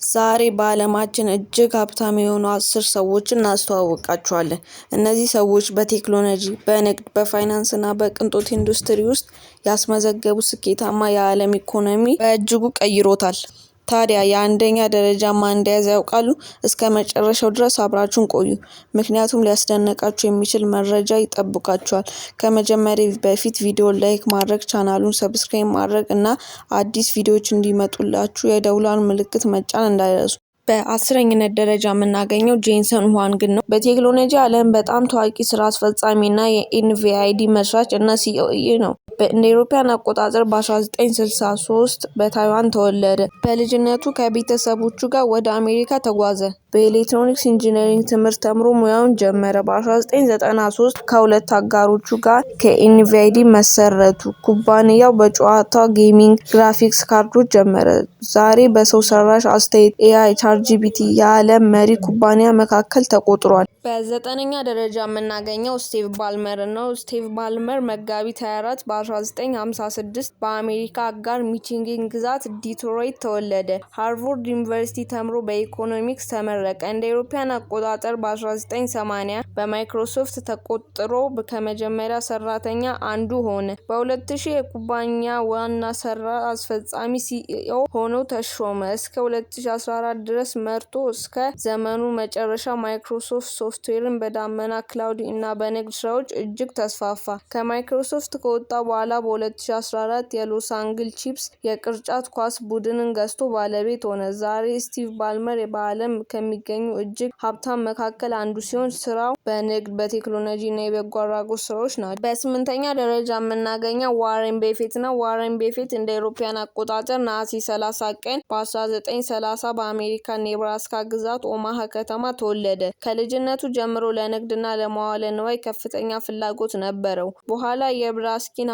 ዛሬ በዓለማችን እጅግ ሀብታም የሆኑ 10 ሰዎችን እናስተዋውቃችኋለን። እነዚህ ሰዎች በቴክኖሎጂ፣ በንግድ፣ በፋይናንስ እና በቅንጦት ኢንዱስትሪ ውስጥ ያስመዘገቡት ስኬታማ የዓለም ኢኮኖሚ በእጅጉ ቀይሮታል። ታዲያ የአንደኛ ደረጃ ማን እንደያዘ ያውቃሉ? እስከ መጨረሻው ድረስ አብራችሁን ቆዩ፣ ምክንያቱም ሊያስደንቃችሁ የሚችል መረጃ ይጠብቃችኋል። ከመጀመሬ በፊት ቪዲዮ like ማድረግ፣ ቻናሉን subscribe ማድረግ እና አዲስ ቪዲዮዎች እንዲመጡላችሁ የደውሏን ምልክት መጫን እንዳይረሱ። በ10ኝነት ደረጃ የምናገኘው ጄንሰን ሁዋንግን ነው። በቴክኖሎጂ ዓለም በጣም ታዋቂ ስራ አስፈጻሚ እና የ NVIDIA መስራች እና CEO ነው። እንደ አውሮፓውያን አቆጣጠር በ1963 በታይዋን ተወለደ። በልጅነቱ ከቤተሰቦቹ ጋር ወደ አሜሪካ ተጓዘ። በ electronics engineering ትምህርት ተምሮ ሙያውን ጀመረ። በ1993 ከሁለት አጋሮቹ ጋር ከ NVIDIA መሰረቱ። ኩባንያው በጨዋታ gaming graphics ካርዶች ጀመረ። ዛሬ በሰው ሰራሽ አስተውሎት AI ChatGPT የዓለም መሪ ኩባንያ መካከል ተቆጥሯል። በዘጠነኛ ደረጃ የምናገኘው ስቲቭ ባልመር ነው። ስቲቭ ባልመር መጋቢት 24 በ1956 በአሜሪካ አጋር ሚቺጋን ግዛት ዲትሮይት ተወለደ። ሃርቫርድ ዩኒቨርሲቲ ተምሮ በኢኮኖሚክስ ተመረቀ። እንደ አውሮፓውያን አቆጣጠር በ1980 በማይክሮሶፍት ተቆጥሮ ከመጀመሪያ ሰራተኛ አንዱ ሆነ። በ2000 የኩባንያ ዋና ስራ አስፈጻሚ CEO ሆኖ ተሾመ። እስከ 2014 ድረስ መርቶ እስከ ዘመኑ መጨረሻ ማይክሮሶፍት ሶፍትዌርን በዳመና cloud እና በንግድ ስራዎች እጅግ ተስፋፋ። ከማይክሮሶፍት ከወጣ በኋላ በ2014 የሎስ አንግልስ ቺፕስ የቅርጫት ኳስ ቡድንን ገዝቶ ባለቤት ሆነ። ዛሬ ስቲቭ ባልመር በዓለም ከሚገኙ እጅግ ሀብታም መካከል አንዱ ሲሆን ስራው በንግድ፣ በቴክኖሎጂ እና የበጎ አድራጎት ስራዎች ናቸው። በስምንተኛ ደረጃ የምናገኘው ዋረን ቤፌት ነው። ዋረን ቤፌት እንደ አውሮፓውያን አቆጣጠር ነሐሴ 30 ቀን በ1930 በአሜሪካ ኔብራስካ ግዛት ኦማሃ ከተማ ተወለደ። ከልጅነቱ ጀምሮ ለንግድና ለመዋለ ንዋይ ከፍተኛ ፍላጎት ነበረው። በኋላ የበርክሺር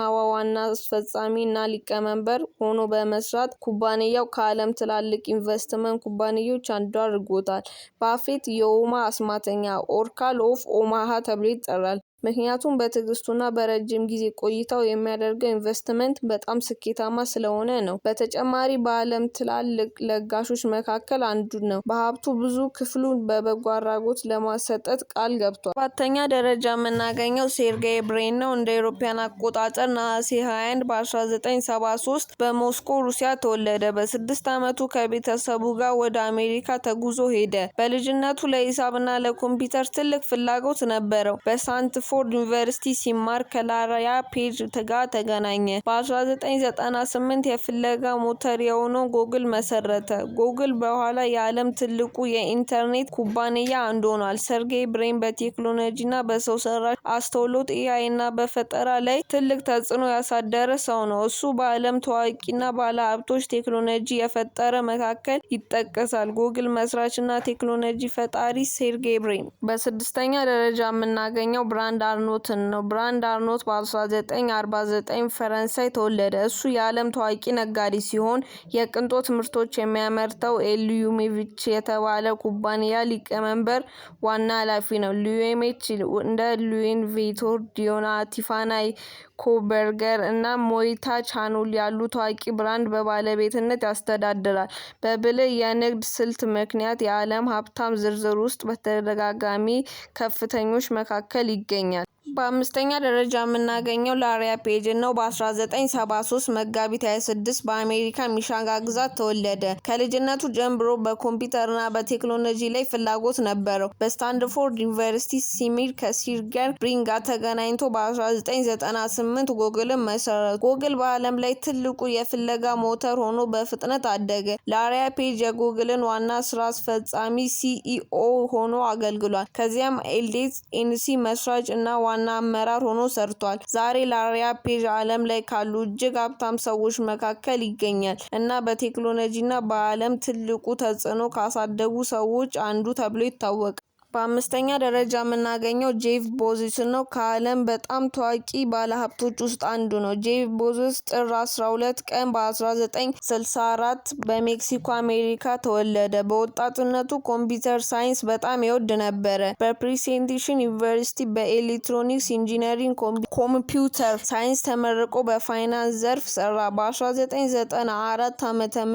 ሃታዌይ ዋና አስፈጻሚ እና ሊቀመንበር ሆኖ በመስራት ኩባንያው ከዓለም ትላልቅ ኢንቨስትመንት ኩባንያዎች አንዱ አድርጎታል። ባፌት የኦማሃ አስማተኛ Oracle of Omaha ተብሎ ይጠራል። ምክንያቱም በትዕግስቱና በረጅም ጊዜ ቆይታው የሚያደርገው ኢንቨስትመንት በጣም ስኬታማ ስለሆነ ነው። በተጨማሪ በዓለም ትላልቅ ለጋሾች መካከል አንዱ ነው። በሀብቱ ብዙ ክፍሉን በበጎ አድራጎት ለማሰጠት ቃል ገብቷል። ሰባተኛ ደረጃ የምናገኘው ሴርጌይ ብሬን ነው። እንደ አውሮፓውያን አቆጣጠር ነሐሴ 21 በ1973 በሞስኮ ሩሲያ ተወለደ። በ6 ዓመቱ ከቤተሰቡ ጋር ወደ አሜሪካ ተጉዞ ሄደ። በልጅነቱ ለሂሳብና ለኮምፒውተር ትልቅ ፍላጎት ነበረው። በስታንፎርድ ዩኒቨርሲቲ ሲማር ከላሪ ፔጅ ጋር ተገናኘ። በ1998 የፍለጋ ሞተር የሆነው ጎግል መሰረተ። ጎግል በኋላ የዓለም ትልቁ የኢንተርኔት ኩባንያ አንዱ ሆኗል። ሰርጌይ ብሬን በቴክኖሎጂና በሰው ሰራሽ አስተውሎት AI እና በፈጠራ ላይ ትልቅ ተጽዕኖ ያሳደረ ሰው ነው። እሱ በዓለም ታዋቂና ባለሀብቶች ቴክኖሎጂ የፈጠረ መካከል ይጠቀሳል። ጎግል መስራችና ቴክኖሎጂ ፈጣሪ ሴርጌይ ብሬን። በስድስተኛ ደረጃ የምናገኘው ብራንድ አርኖትን ነው። ብራንድ አርኖት በ1949 ፈረንሳይ ተወለደ። እሱ የዓለም ታዋቂ ነጋዴ ሲሆን የቅንጦት ምርቶች የሚያመርተው ኤልቪኤምኤች የተባለ ኩባንያ ሊቀመንበር ዋና ኃላፊ ነው። ኤልቪኤምኤች እንደ ሉዊ ቪቶን፣ ዲዮር፣ ቲፋኒ ኮ፣ በርገር እና ሞይታ ቻናል ያሉ ታዋቂ ብራንድ በባለቤትነት ያስተዳድራል። በብልህ የንግድ ስልት ምክንያት የዓለም ሀብታም ዝርዝር ውስጥ በተደጋጋሚ ከፍተኞች መካከል ይገኛል። በአምስተኛ ደረጃ የምናገኘው ላሪ ፔጅ ነው። በ1973 መጋቢት 26 በአሜሪካ ሚሺጋን ግዛት ተወለደ። ከልጅነቱ ጀምሮ በኮምፒውተርና በቴክኖሎጂ ላይ ፍላጎት ነበረው። በስታንፎርድ ዩኒቨርሲቲ ሲማር ከሴርጌይ ብሪን ጋር ተገናኝቶ በ1998 ጎግልን መሰረቱ። ጎግል በዓለም ላይ ትልቁ የፍለጋ ሞተር ሆኖ በፍጥነት አደገ። ላሪ ፔጅ የጎግልን ዋና ስራ አስፈጻሚ CEO ሆኖ አገልግሏል። ከዚያም Alphabet Inc መስራች እና ዋና አመራር ሆኖ ሰርቷል። ዛሬ ላሪ ፔጅ ዓለም ላይ ካሉ እጅግ ሀብታም ሰዎች መካከል ይገኛል እና በቴክኖሎጂና በዓለም ትልቁ ተጽዕኖ ካሳደጉ ሰዎች አንዱ ተብሎ ይታወቃል። በአምስተኛ ደረጃ የምናገኘው ጄፍ ቤዞስን ነው። ከዓለም በጣም ታዋቂ ባለሀብቶች ውስጥ አንዱ ነው። ጄፍ ቤዞስ ጥር 12 ቀን በ1964 በሜክሲኮ አሜሪካ ተወለደ። በወጣትነቱ ኮምፒውተር ሳይንስ በጣም ይወድ ነበረ። በፕሪንስተን ዩኒቨርሲቲ በ electronics engineering computer science ተመርቆ በፋይናንስ ዘርፍ ሰራ። በ1994 ዓ.ም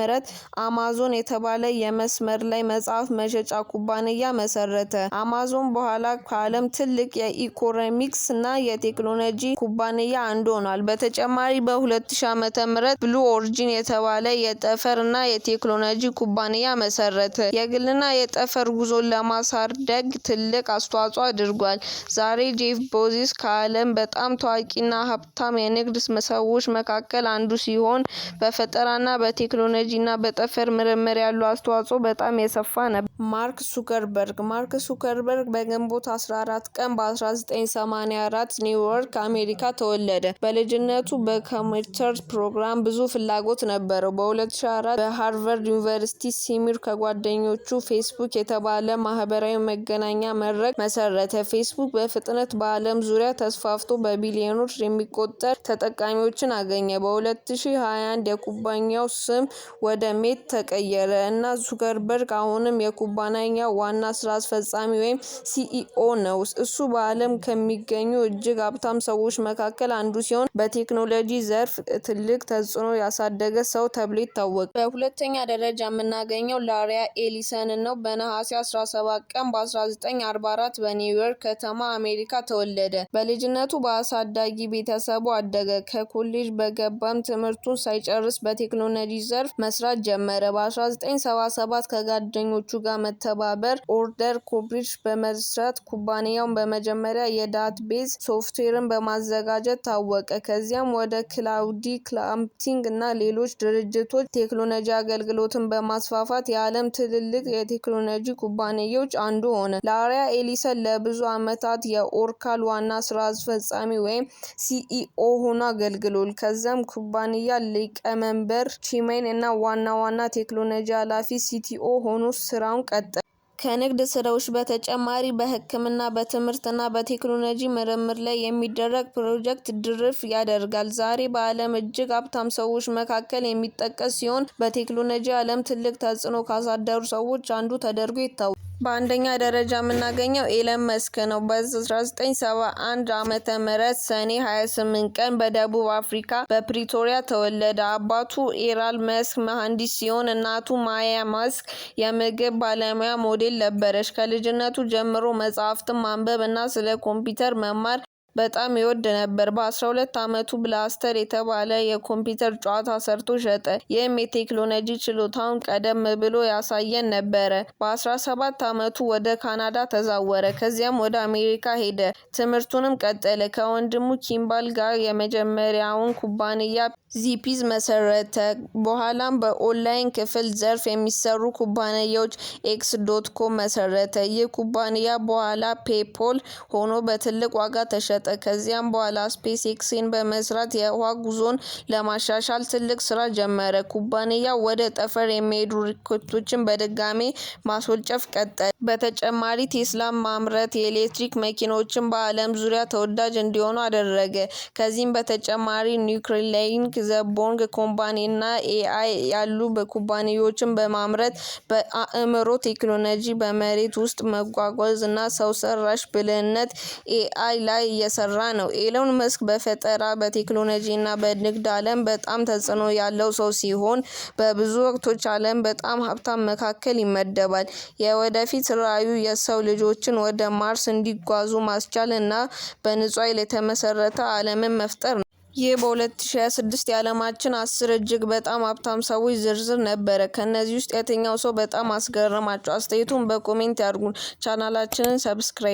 አማዞን የተባለ የመስመር ላይ መጽሐፍ መሸጫ ኩባንያ መሰረተ። አማዞን በኋላ ከዓለም ትልቅ የ e-commerce እና የቴክኖሎጂ ኩባንያ አንዱ ሆኗል። በተጨማሪ በ2000 ዓ.ም ብሉ ኦሪጂን የተባለ የጠፈር እና የቴክኖሎጂ ኩባንያ መሰረተ። የግልና የጠፈር ጉዞን ለማሳደግ ትልቅ አስተዋጽኦ አድርጓል። ዛሬ ጄፍ ቤዞስ ከዓለም በጣም ታዋቂና ሀብታም የንግድ ሰዎች መካከል አንዱ ሲሆን፣ በፈጠራና በቴክኖሎጂ እና በጠፈር ምርምር ያለው አስተዋጽኦ በጣም የሰፋ ነበር። ማርክ ዙከርበርግ። ማርክ ዙከርበርግ በግንቦት 14 ቀን በ1984 ኒውዮርክ አሜሪካ ተወለደ። በልጅነቱ በኮምፒውተር ፕሮግራም ብዙ ፍላጎት ነበረው። በ2004 በሃርቫርድ ዩኒቨርሲቲ ሲማር ከጓደኞቹ ፌስቡክ የተባለ ማህበራዊ መገናኛ መድረክ መሰረተ። ፌስቡክ በፍጥነት በዓለም ዙሪያ ተስፋፍቶ በቢሊዮኖች የሚቆጠሩ ተጠቃሚዎችን አገኘ። በ2021 የኩባንያው ስም ወደ ሜታ ተቀየረ፣ እና ዙከርበርግ አሁንም የኩባንያው ዋና ስራ አስፈጻሚ ወይም CEO ነው። እሱ በዓለም ከሚገኙ እጅግ ሀብታም ሰዎች መካከል አንዱ ሲሆን፣ በቴክኖሎጂ ዘርፍ ትልቅ ተጽዕኖ ያሳደገ ሰው ተብሎ ይታወቃል። በሁለተኛ ደረጃ የምናገኘው ላሪ ኤሊሰንን ነው። በነሐሴ 17 ቀን በ1944 በኒውዮርክ ከተማ አሜሪካ ተወለደ። በልጅነቱ በአሳዳጊ ቤተሰቡ አደገ። ከኮሌጅ በገባም ትምህርቱን ሳይጨርስ በቴክኖሎጂ ዘርፍ መስራት ጀመረ። በ1977 ከጓደኞቹ ጋር መተባበር ኦራክል ኮርፖሬሽን በመስራት ኩባንያው በመጀመሪያ የ database ሶፍትዌርን በማዘጋጀት ታወቀ። ከዚያም ወደ cloud computing እና ሌሎች ድርጅቶች ቴክኖሎጂ አገልግሎትን በማስፋፋት የዓለም ትልልቅ የቴክኖሎጂ ኩባንያዎች አንዱ ሆነ። ላሪ ኤሊሰን ለብዙ ዓመታት የኦራክል ዋና ስራ አስፈጻሚ ወይም CEO ሆኖ አገልግሏል። ከዚያም ኩባንያ ሊቀመንበር chairman እና ዋና ዋና ቴክኖሎጂ ኃላፊ CTO ሆኖ ስራውን ቀጠለ። ከንግድ ስራዎች በተጨማሪ በሕክምና፣ በትምህርት እና በቴክኖሎጂ ምርምር ላይ የሚደረግ ፕሮጀክት ድጋፍ ያደርጋል። ዛሬ በዓለም እጅግ ሀብታም ሰዎች መካከል የሚጠቀስ ሲሆን፣ በቴክኖሎጂ ዓለም ትልቅ ተጽዕኖ ካሳደሩ ሰዎች አንዱ ተደርጎ ይታወቃል። በአንደኛ ደረጃ የምናገኘው ኤለን መስክ ነው። በ1971 ዓ.ም ሰኔ 28 ቀን በደቡብ አፍሪካ በፕሪቶሪያ ተወለደ። አባቱ ኤራል መስክ መሐንዲስ ሲሆን፣ እናቱ ማያ መስክ የምግብ ባለሙያ ሞዴል ነበረች። ከልጅነቱ ጀምሮ መጽሐፍትን ማንበብ እና ስለ ኮምፒውተር መማር በጣም ይወድ ነበር። በ12 ዓመቱ ብላስተር የተባለ የኮምፒውተር ጨዋታ ሰርቶ ሸጠ። ይህም የቴክኖሎጂ ችሎታውን ቀደም ብሎ ያሳየን ነበረ። በ17 ዓመቱ ወደ ካናዳ ተዛወረ። ከዚያም ወደ አሜሪካ ሄደ። ትምህርቱንም ቀጠለ። ከወንድሙ ኪምባል ጋር የመጀመሪያውን ኩባንያ ዚፕ መሰረተ። በኋላም በኦንላይን ክፍያ ዘርፍ የሚሰሩ ኩባንያዎች X.com መሰረተ። ይህ ኩባንያ በኋላ ፔፓል ሆኖ በትልቅ ዋጋ ተሸጠ። ከዚያም በኋላ ስፔስ ኤክስን በመስራት የህዋ ጉዞን ለማሻሻል ትልቅ ስራ ጀመረ። ኩባንያው ወደ ጠፈር የሚሄዱ ሮኬቶችን በድጋሚ ማስወንጨፍ ቀጠለ። በተጨማሪ ቴስላን ማምረት የኤሌክትሪክ መኪኖችን በዓለም ዙሪያ ተወዳጅ እንዲሆኑ አደረገ። ከዚህም በተጨማሪ ኒውራሊንክ፣ ዘ ቦሪንግ ኮምፓኒ እና ኤአይ ያሉ ኩባንያዎችን በማምረት በአእምሮ ቴክኖሎጂ፣ በመሬት ውስጥ መጓጓዝ እና ሰው ሰራሽ ብልህነት AI ላይ እየሰራ ነው። ኤሎን መስክ በፈጠራ፣ በቴክኖሎጂ እና በንግድ ዓለም በጣም ተጽዕኖ ያለው ሰው ሲሆን፣ በብዙ ወቅቶች ዓለም በጣም ሀብታም መካከል ይመደባል። የወደፊት ራዕዩ የሰው ልጆችን ወደ ማርስ እንዲጓዙ ማስቻል እና በንጹህ ኃይል የተመሰረተ ዓለምን መፍጠር ነው። ይህ በ2026 የዓለማችን 10 እጅግ በጣም ሀብታም ሰዎች ዝርዝር ነበረ። ከእነዚህ ውስጥ የትኛው ሰው በጣም አስገረማችሁ? አስተያየቱን በ comment ያድርጉን። ቻናላችንን subscribe